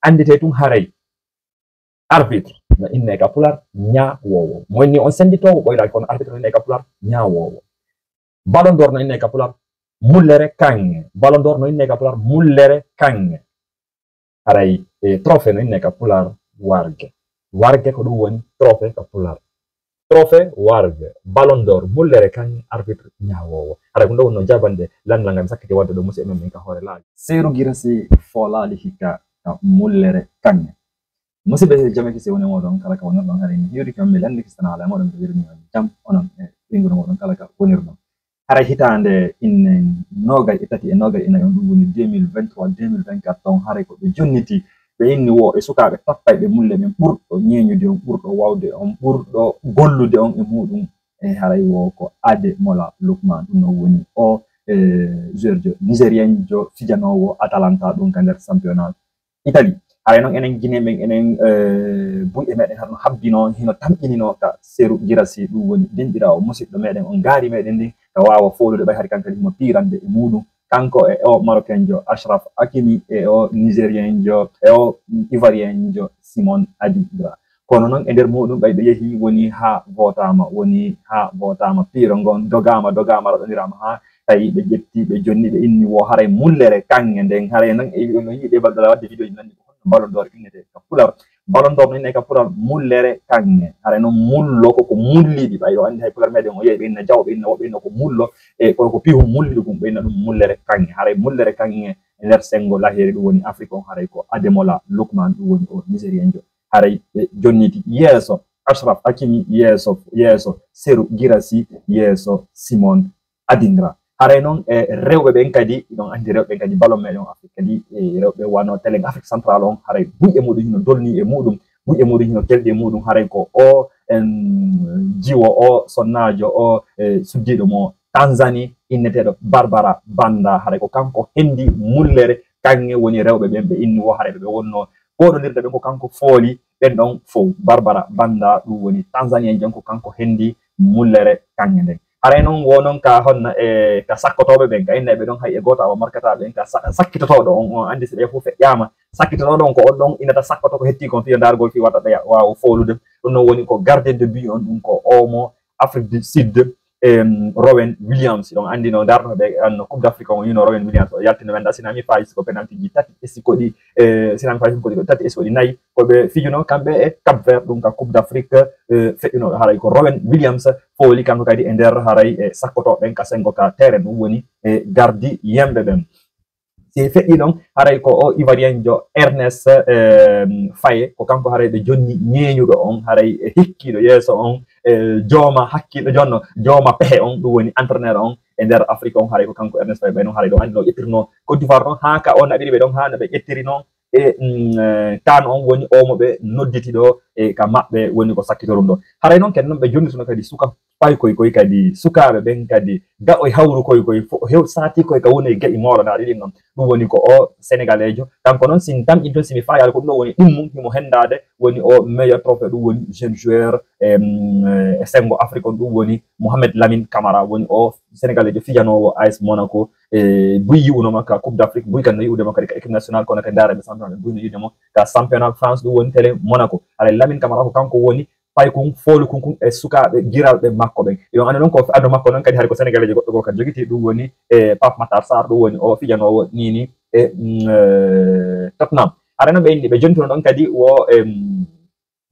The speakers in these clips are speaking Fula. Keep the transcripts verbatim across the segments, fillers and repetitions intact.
annditee tun haray arbitre no innee ka pular ñaawoowo. Mo inni on sennditoowo ɓoylaaki, kono arbitre no innee ka pular ñaawoowo. Ballon d'or no innee ka pular mullere kaŋŋe. Ballon d'or no innee ka pular mullere kaŋŋe. Haray e trophée no innee ka pular warge. Warge ko ɗum woni trophée ka pular. Trophée warge, ballon d'or, mullere kaŋŋe, arbitre ñaawoowo. Haray ko ɗum ɗo wonno jaabande lanndal ngal mi sakkiti waɗde ɗo, musidɓe men, min ka hoore laawi. Seeru Girasi foolaali hikka ka mullere kaŋŋe. Musidɓe, jam e kisal woni e mooɗon kala ka wonirɗon. Haray mi hiwri kam mi lanndike sana ala e mooɗon, mi wirni on jam, onon e ɓeynguure mooɗon kala ka wonirɗon. Haray hitaande inne noogay e tati e noogay e nayi on, ɗum woni deux mille vingt-trois, deux mille vingt-quatre ton, haray ko ɓe jonniti, ɓe inni wo e sukaaɓe tappayɓe mulle ɓen, ɓurɗo ñeeñude on, ɓurɗo waawde on, ɓurɗo gollude on e muuɗum, e haray wo ko Ademola Lookman, ɗum noon woni o, e, joueur jo nigérien jo fijanoowo Atalanta, ɗum ka nder championnat Italie. Haray noon enen Guinéen ɓen, enen, eh, buy e meɗen haɗno habbino, hino tamƴinino ka Seeru Girasi, ɗum woni denɗiraawo musidɗo meɗen on, gaari meɗen ndin, ka waawa foolude ɓay hari kankadi himo piirande e muuɗum. Kanko e o Marocain jo Achraf Hakimi e o Nigérien jo, e o Ivoirien jo Simon Adingra. Kono noon e nder muuɗum ɓay ɓe yehi woni haa vootaama, woni haa vootaama, piiro ngon dogaama, dogaama, raɗoniraama haa tawi ɓe ƴetti, ɓe jonni, ɓe inni wo haray mullere kaŋŋe nden. Haray noon e no yiɗi e balɗe waɗde vidéo ji nanndi ko honno Ballon d'or innete ka pular. Ballon d'or no innee ka pular mullere kaŋŋe. Haray noon mullo ko ko mulliɗi, ɓay o anndi hay pular meɗen o yehi ɓe inna jawo, ɓe inna woɓɓe inna ko mullo, e kono ko pihu mulliɗi ɗum, ɓe inna ɗum mullere kaŋŋe. Haray mullere kaŋŋe e nder senngo lahiiri ɗum woni Afrique on, haray ko Ademola Lookman, ɗum woni o Nigérien jo. Haray ɓe jonniti yeeso Achraf Hakimi, yeeso, yeeso Seeru Girasi, yeeso Simon Adingra. Haray noon e rewɓe ɓen kadi, ɗon anndi rewɓe ɓen kadi, ballon meɗen Afrique kadi, e rewɓe wano telen Afrique Centrale on, haray buy e muuɗum hino dolni e muuɗum, buy e muuɗum hino kelɗi e muuɗum, haray ko o en jiwo o sonnaajo o, e suddiiɗo mo Tanzanie, inneteeɗo Barbara Banda, haray ko kanko hendi mullere kaŋŋe woni rewɓe ɓen, ɓe inni wo haray ɓe wonno goɗondirde ɓen ko kanko fooli ɓen ɗon fow. Barbara Banda, ɗum woni Tanzanien jon, ko kanko hendi mullere kaŋŋe nden. Haray noon wo noon ka honna e ka sakkotooɓe ɓen, ka inna ɓe ɗon hay e gooto awa markata ɓen, ka sa-, sakkitotooɗo on, on anndi si ɓe fof feƴƴaama. Sakkitotooɗo on ko on ɗon inata sakkoto ko hetti kon, fiyo ndaargol fi wata ɓe waawa foolude. Ɗum noon woni ko gardien de but on, ɗum ko o mo Afrique du Sud, em, Rowen Williams. Ɗon anndi no ndarno ɓe anno Coupe d'Afrique on, yino Rowen Williams o yaltino men da sinami fayis ko penalty ji tati e sikoɗi, e sinami fayis ko tati e sikoɗi nayi. Ko ɓe fijuno kamɓe e Cap Vert, ɗum ka Coupe d'Afrique, e, feƴƴuno. Haray ko Rowen Williams fooli kanko kadi e nder haray e sakkotooɓe ɓen ka senngo ka terrain, ɗum woni e gardien ɓe ɓen. Si feƴƴi ɗon, haray ko o Ivoirien jo Ernest, em, Faye, ko kanko haray ɓe jonni ñeeñuɗo on, haray e hikkiiɗo yeeso on, e jooma hakkiiɗo jonno, jooma pehe on, ɗum woni entraîneur on e nder Afrique on, haray ko kanko Ernest Faye ɓay noon, haray ɗo anndi no ƴettirno Côte d'Ivoire ɗon, haa ka o naɓiri ɓe ɗon, haa no ɓe ƴettiri noon e, mm, eh, kan on woni o mo ɓe nodditi ɗo e ka maɓɓe woni ko sakkitorum ɗo. Haray noon kadi noon ɓe jonnituno kadi suka paykoy koy kadi sukaaɓe ɓen kadi gaɗo e hawru koy koy fo-, hew-, saati koy ka woni e ga'i moolo na ɗiɗi noon. Ɗum woni ko o Sénégaleejo. Kanko noon si mi tamƴin toon, si mi faayaali ko ɗum ɗo woni ɗum mum himo henndaade woni o meilleur trophée, ɗum woni jeune joueur, em, eh, e senngo Afrique on, ɗum woni Mohamed Lamine Camara, woni o Sénégaleejo fijanoowo A S Monaco. E buy yi'uno mo ka Coupe d'Afrique, buy kan no yi'ude mo kadi ka équipe nationale, kono kadi ndaara ɓe championnat, ɓe buy no yi'ude mo ka championnat France, ɗum woni télé Monaco. Haray Lamine Camara ko kanko woni paykun, foolukun kun e sukaaɓe giralɓe makko ɓen. Yo, ande noon ko ado makko noon kadi hari ko Sénégaleejo goɗɗo goo kadi jogiti, ɗum woni e Pape Matar Sarr, ɗum woni o fijanoowo Nini e, mm, eh, Tottenham. Haray noon ɓe inni, ɓe jontuno ɗon kadi wo, em,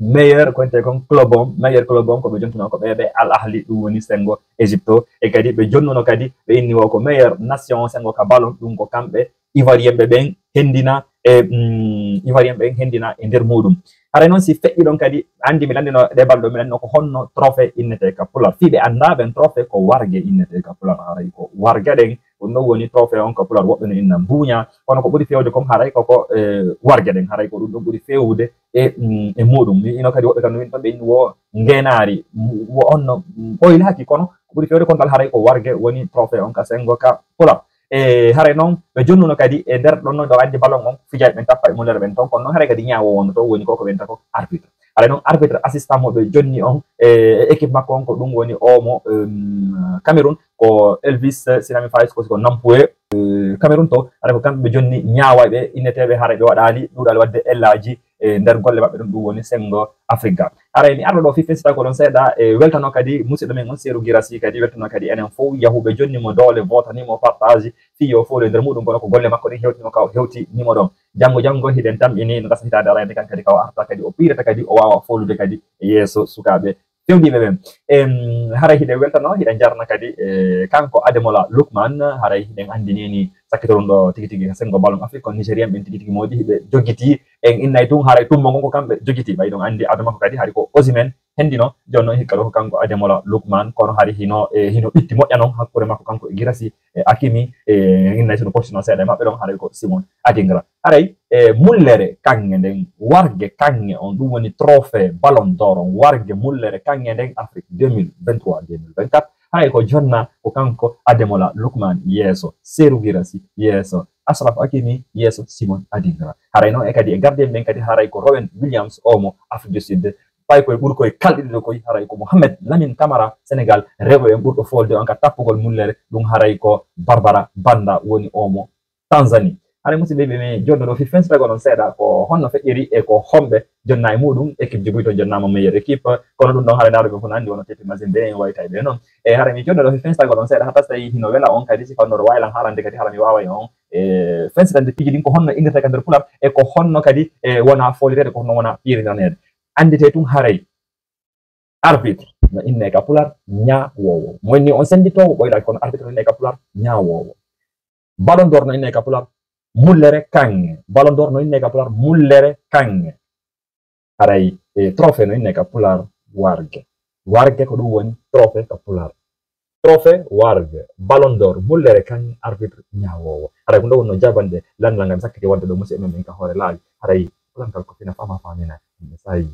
meilleur ko wiyetee kon club on, meilleur club on ko ɓe jontuno ko ɓe, ɓe Al Ahli, ɗum woni senngo Égypte o. E kadi ɓe jonnuno kadi, ɓe inni wo ko meilleur nation senngo ka ballon, ɗum ko kamɓe Ivoirien ɓe ɓen hendina e, mm, Ivoirien ɓen hendina e nder muɗum. Haray noon si feƴƴi ɗon kadi, anndi mi lanndino ɗe balɗe ɗo, mi lanndino ko honno trophée innetee ka pular. Fii ɓe anndaa ɓen, trophée ko warge innetee ka pular. Haray ko warge ɗen, ɗum ɗon woni trophée on ka pular. Woɓɓe no inna mbuuña, kono ko ɓuri feewde kon haray ko, ko, eh, warge ɗen. Haray ko ɗum ɗon ɓuri feewde e, mm, e muɗum. Mi ino kadi woɓɓe kam no min ɗon ɓe inni wo ngeenaari, wo on no, mm, ɓoylaaki, kono ko ɓuri feewde kon dal haray ko warge woni trophée on ka senngo ka pular. E haray noon ɓe jonnuno kadi e nder ɗon noon, ɗo anndi ballon on fijayɓe ɓen tappa e mullere ɓen toon, kono noon haray kadi ñaawo wonno toon woni ko ko ɓen tako arbitre. Haray noon arbitre assistant mo ɓe jonni on e, e équipe makko on ko ɗum woni o mo, em, Cameroun, ko Elvis, eh, sinami fayis ko, ko Nampoué. Cameroun to, haray ko kamɓe jonni ñaawayɓe inneteeɓe, haray ɓe waɗaali ɗuuɗal waɗde ellaaji e nder golle maɓɓe ɗum, ɗum woni senngo Afrika. Haray mi arɗo ɗo fii fensitagol on seeɗa e weltano kadi musidɗo men on Seeru Girasi kadi weltano kadi enen fof yahuɓe jonni mo doole, vootani mo, partage fii yo fof e nder muɗum, kono ko golle makko ɗin hewtino ka hewtini mo ɗon. Janngo janngo hiɗen tamƴini no gasa hitaande arayde kan kadi ka o arta kadi o piirata kadi o waawa foolude kadi e yeeso sukaaɓe fewdiiɓe ɓen. Em, haray hiɗen weltano, hiɗen jarna kadi e kanko Ademola Lookman, haray hiɗen anndinini sakkitoruɗo tigi tigi senngo ballon Afrique, on Nigérian ɓen tigi tigi moodi hiɓe jogiti en innay tun, haray tumbo ngon ko kamɓe jogiti. Ɓay ɗon anndi ado makko kadi hari ko Osimhen hendino, jooni noon hikka ɗo ko kanko Ademola Lookman, kono hari hino e hino ɓitti moƴƴa noon hakkunde makko kanko e Girasi e Hakimi, e innay sono pottino seeɗa e maɓɓe ɗon, haray ko Simon Adingra. Haray e mullere kaŋŋe nden, warge kaŋŋe on, ɗum woni trophée Ballon d'Or on, warge mullere kaŋŋe nden Afrique deux mille vingt-trois deux mille vingt-quatre, haray ko jonna ko kanko Ademola Lookman yeeso Seeru Girasi, yeeso Achraf Hakimi, yeeso Simon Adingra. Haray noon e kadi e gardien ɓen kadi haray ko Rowen Williams, omo Afrique du Sud, pay koye ɓuri koye kalɗiɗo koy haray ko Mohamed Lamine Camara, Sénégal, rewɓe ɓen ɓurɗo foolde on ka tappugol mullere, ɗum haray ko Barbara Banda woni omo Tanzanie. Haray musidɓe, ɓe min joddo ɗo fi fensitagol on seeɗa ko honno feƴƴiri e ko homɓe jonna e muɗum équipe ji buy to jonnaama meilleure équipe. Kono ɗum ɗon haray ndaaro ɓe fof no anndi wono tepi masin de en wayta e ɓe noon. E haray mi joddo ɗo fi fensitagol on seeɗa hatta so tawi hino wela on kadi si fannoro waylan haalande kadi haray mi waawa e on e fensitande piiji ɗin ko honno inndirta ka nder pular e ko honno kadi e wona foolirede, ko honno wona piirindaneede. Anndite tun haray arbitre no inne ka pular ñaawoowo. Mo inni on sennditoowo ɓoylaaki, kono arbitre no inne ka pular ñaawoowo. Ballon d'Or no inne ka pular mullere kaŋŋe. Ballon d'Or no inne ka pular mullere kaŋŋe. Haray e trophée no inne ka pular warge. Warge ko ɗum woni trophée ka pular. Trophée warge. Ballon d'Or mullere kaŋŋe, arbitre ñaawoowo. Haray ko ɗo wonno jaabande lanndal ngal mi sakkiti waɗde ɗo musidɓe men ka hoore laawi. Haray pulangal ko fina fama famina. Sayi.